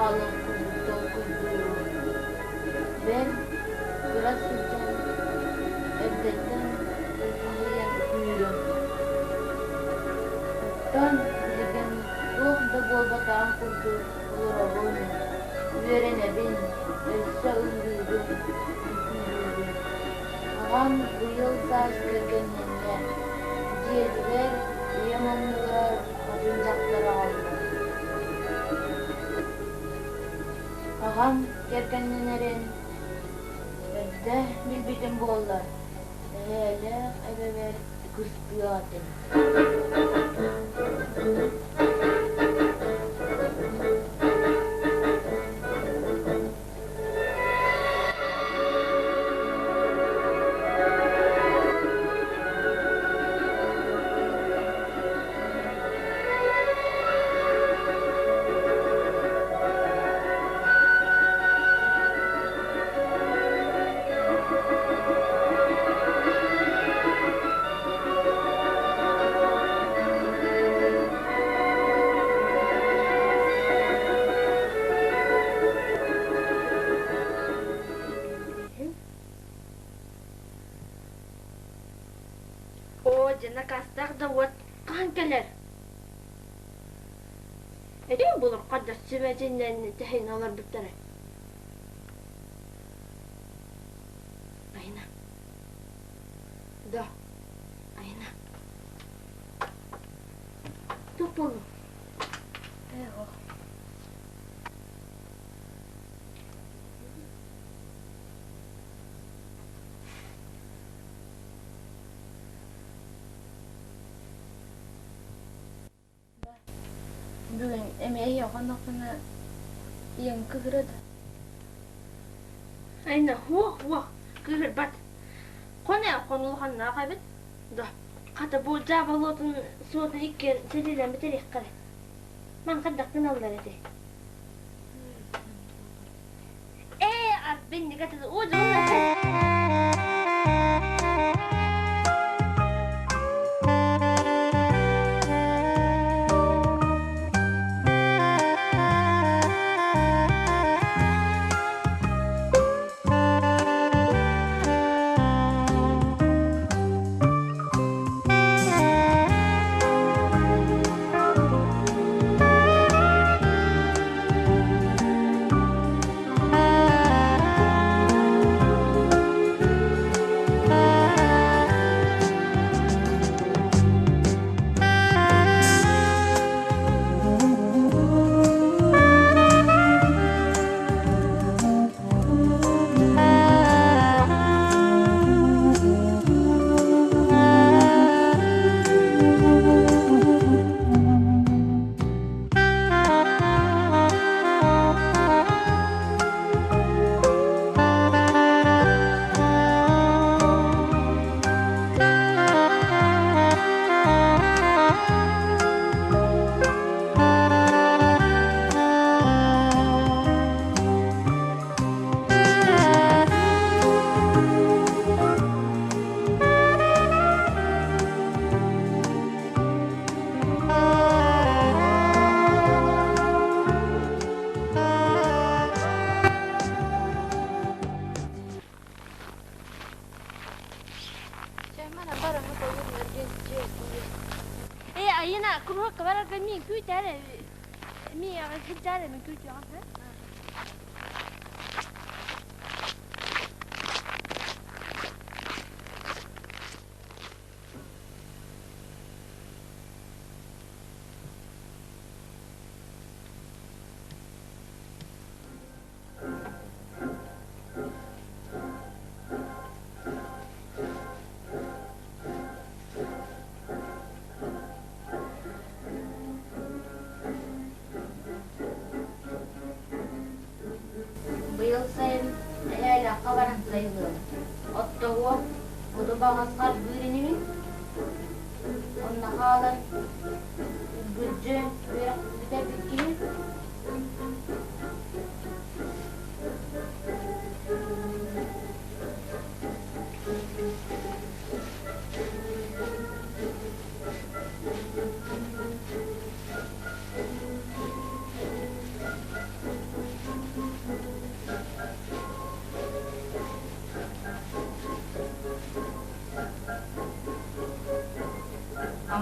хаалыах курдук толкуйдуурум. Бэл, кыра сылдьан эрдэттэн аһыйан ытыырым. Оттон билигин туох да буолбатаҕын курдук олоробун, үөрэнэбин, өссө ыллыыбын, үҥкүүлүүбүн. Аҕам быйыл саас кэргэннэннэ, дьиэтигэр ийэм оннугар атын дьахтар аҕалла. Аҕам кэргэннэнэрин эрдэ билбитим буоллар, эһээлээх эбэбэр кыстыа этим. Оо, дьэ накаастаах да уот хаһан кэлэр? Эти булурха да сүмэтинэн тэһин олорбуттара. Айна. Да. Айна. Туох буоллуҥ? Ээ, ох. Бүгүн эмиэ эһиэхэ оннохпуна ийэҥ кыыһырыа да? Айна, уох-уох, кыыһырбат. Хон ээ, хонуулаханнаах эбит. Да, хата бу дьаабалуотун суотун иккиэн сэлиилээн бүтэриэххэ эрэ. Ман хайдах гыналлар этэй? Ээ, арбиннига уу Ээ, Айына, куруһуокка барарга мин күүтээр мин сылдьаар мин күүтүөҕүм. Быйыл сайын эһээлээххэ баран сайылыам. Оттоһуом, оту баҕас харбыыр инибин. Онно хаалан үргүлдьү үөрэх бүтэрбит киһи.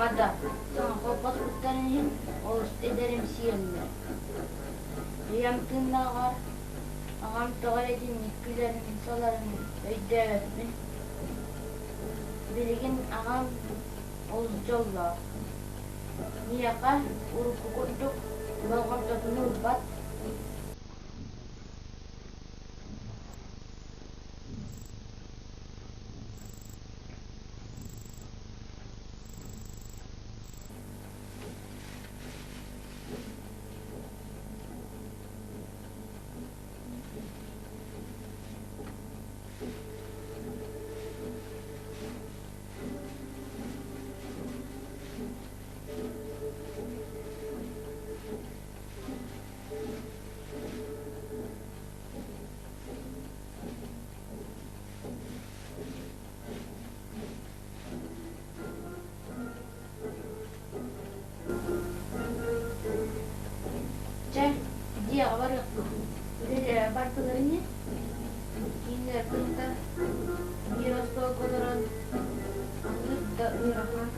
Ама да, саҥа холбоспуттарын иһин олус эдэримсийэллэр. Ийэм тыыннааҕар аҕам тоҕо эрэ итинник күлэрин-саларын өйдөөбөппүн. Билигин аҕам олус дьоллоох. Миэхэ урукку курдук болҕомтотун уурбат. Чэ, дьиэҕэ барыахпыт. Үлэлэрэ бардылар ини. Кинилэр кытта биир остуолга олорон аһыыр да ыарахан.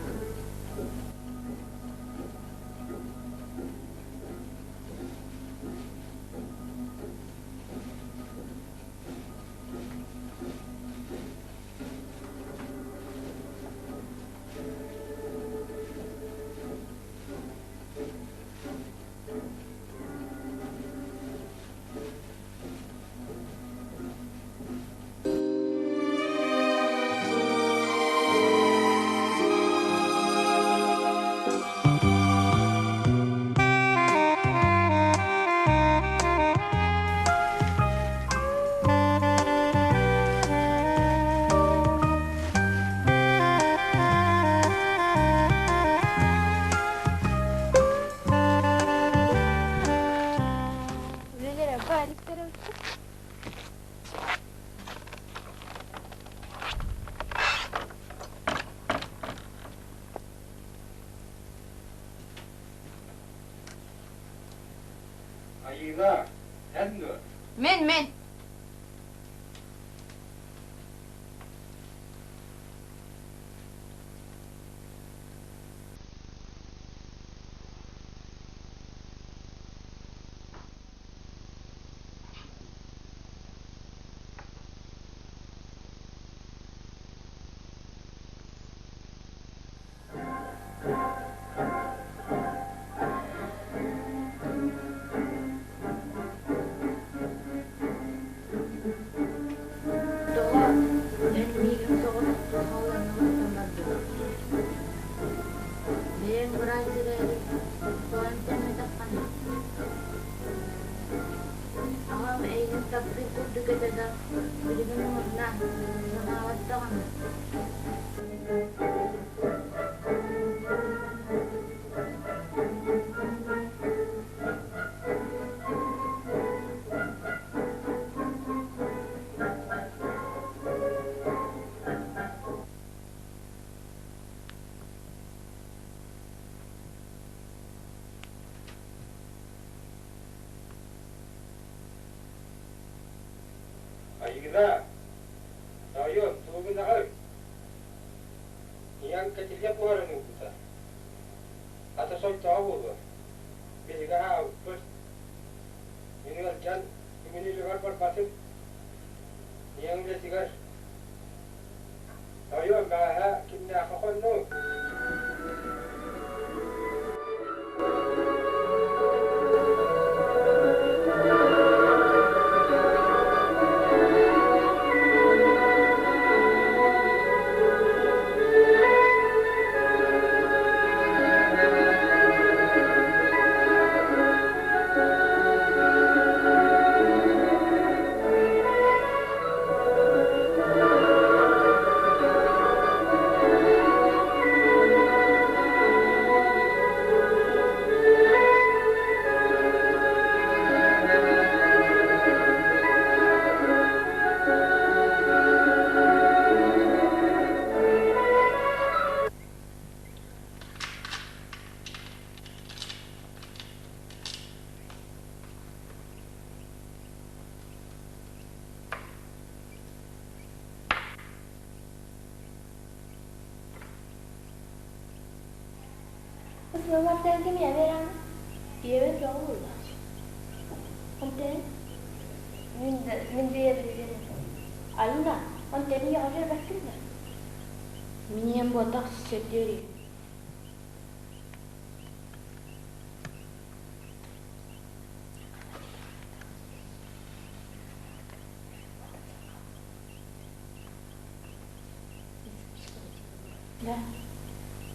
Үлэлэрэ бааликтара Айыына, эн дуо? Мин, мин. Тоҕо эн миигин соҕотохтуу хаалларнаҕыттан бардыҥ? Бэйэҥ быраас эрээри, тоҕо эмтэммэтэххиний? Аҕам эйигин таптыыр курдук этэ да, билигин умунна, санаабат даҕаны. Айыына, тоойуом, тугун аҕай? Ийэҥ кэтиллэ буһарын уурбута. Ата сойдоҕо буолуо. Биһиги аһаабыппыт. Мин ыалдьан, бүгүн үлэбэр барбатым. Ийэҥ үлэтигэр. Тоойуом, бэҕэһээ кимнээххэ хоннуҥ? Сыллартан ким ийэбэр ийэбэр бөҕө буоллаҕа. Онтон мин да мин да ийэбэр Айна, онтон ийэҕэ биэрбэккин да? Мин ийэм буотах сөптүөрүй. Да.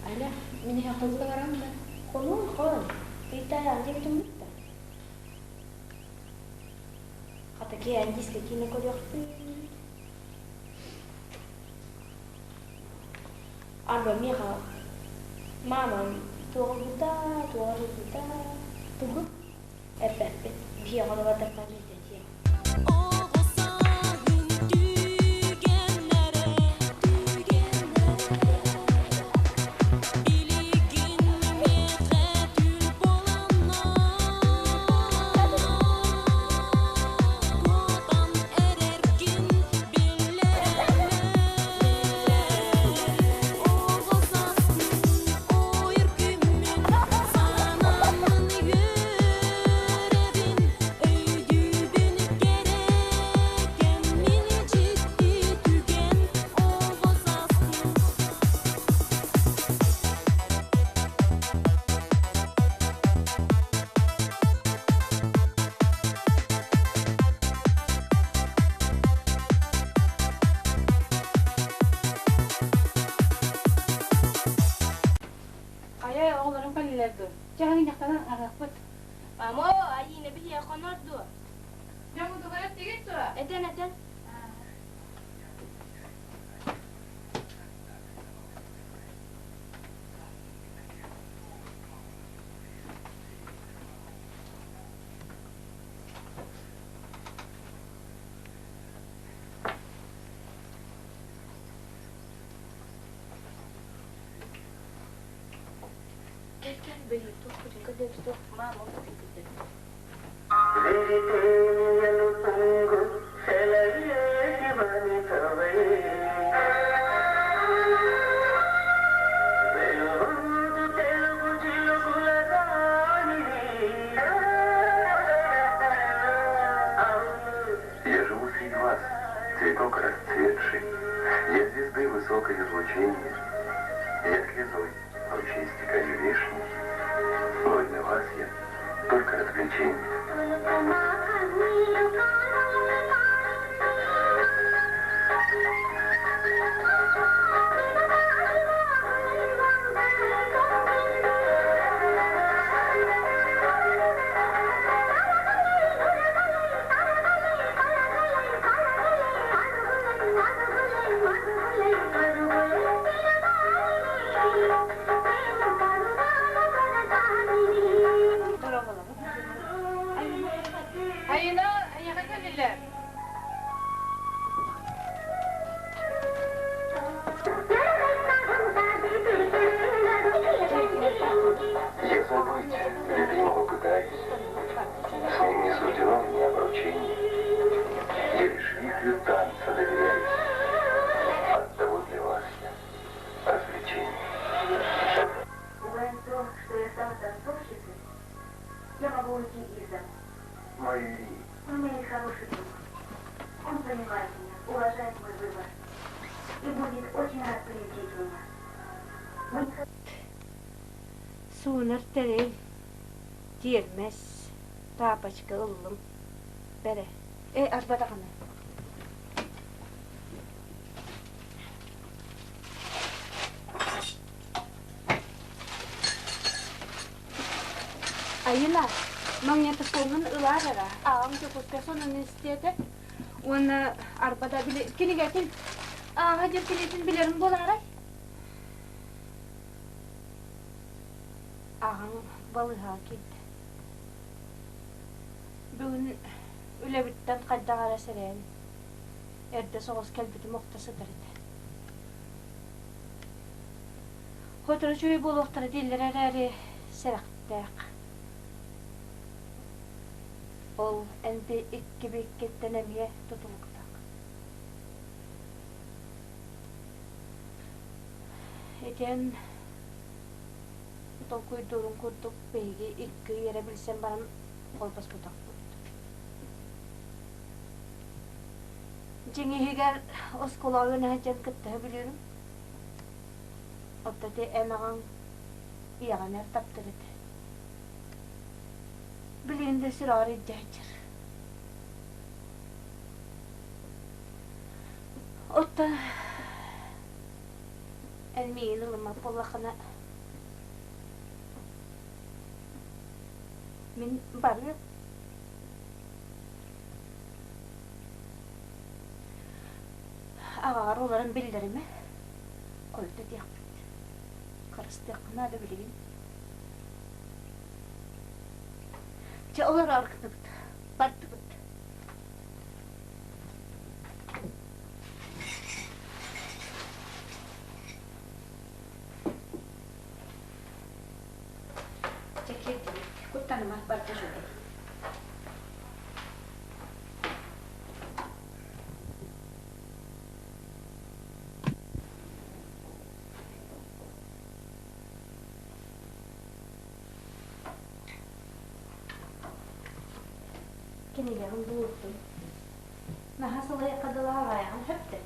Аля, мин эһэ хонук барам да. Хонуун хон. Ыйтаайаҕын диэбитим бутта. Хата киэһэн дискэ киинэ көрүөхпүт. Арба миэхэ маамам туоҕурбута, туоҕурбута. Тугу? Эппэппин. Биһиэхэ ону бардахпына биирдэ этиэм. Оҕо сааһым түгэннэрэ, түгэннэрэ Билигин миэхэ түүл буоланнар Куотан эрэргин биллэрэммэр Оҕо сааспын ойор күммүн санааммын үөрэбин Өйдүүбүн кэрэ кэммин дьикти түгэн оҕо сааспын Хайа оҕолорум кэллилэр дуо? Чаһын дьахтанан аһыахпыт. Мамо, Айыына биһиэхэ хонор дуо? Дьоҥҥутугар эттигит дуо? Этэн, этэн. Кэл, кэл, бэйи, туох көрдөбүт суох, маама көрдөбүт. Я живу среди вас, цветок расцветший, Я звезды высокое излучение, Я слезой ручей стекаю вешний, Но для вас я только развлечение. Айына, эйиэхэ кэллилэр. Я забыть любимого пытаюсь, С ним не суждено мне обручение. Я лишь вихрю танца доверяюсь, Оттого для вас я развлечение. Узнав то, что я стала танцовщицей, я могу уйти из дома. Мои У меня есть хороший друг. Он понимает меня, уважает мой выбор и будет очень рад приютить меня. Мы не Суунар тэрил, тиэрмэс, таапачка ыллым. Бэрэ, э арбатаҕына. Айына, магнитофоҥҥун ылаар эрэ, аҕам Дьокуускай сонун истиэтэ уонна арбата били кинигэтин ааҕа диэн кинигэтин билэрин буолаарай? Аҕаҥ балыыһаҕа киирдэ. Бүгүн үлэбиттэн хайдах эрэ сэрэйэн, эрдэ соҕус кэлбитим охто сытар этэ. Сотору үчүгэй буолуохтара дииллэр эрээри, сэрэхтээх. Ол эн икки бииккиттэн эмиэ тутулуктаах. Итиэн толкуйдуурун курдук биһиги икки ый эрэ билсэн баран холбоспотохпут. Дьиҥ иһигэр оскуолаҕа үөрэнэ сылдьан кыттыһа билиирим. Оттон ити эн аҕаҥ ийэҕин эр таптыыр этэ. Билигин да сүрэҕэр илдьэ сылдьар. Оттон эн миигин ылыммат буоллаххына мин барыам. Аҕаҕар олорон биллэримэ, хойут этиэхпит. Харыстыахха наада билигин. Чэ, олороору гынныбыт, бардыбыт. Чэ, киирдибит. Куттаныма, барыта үчүгэй. Кинигэҕин булуттум. Наһаа сылайахха дылы аҕайаҕын сөптө.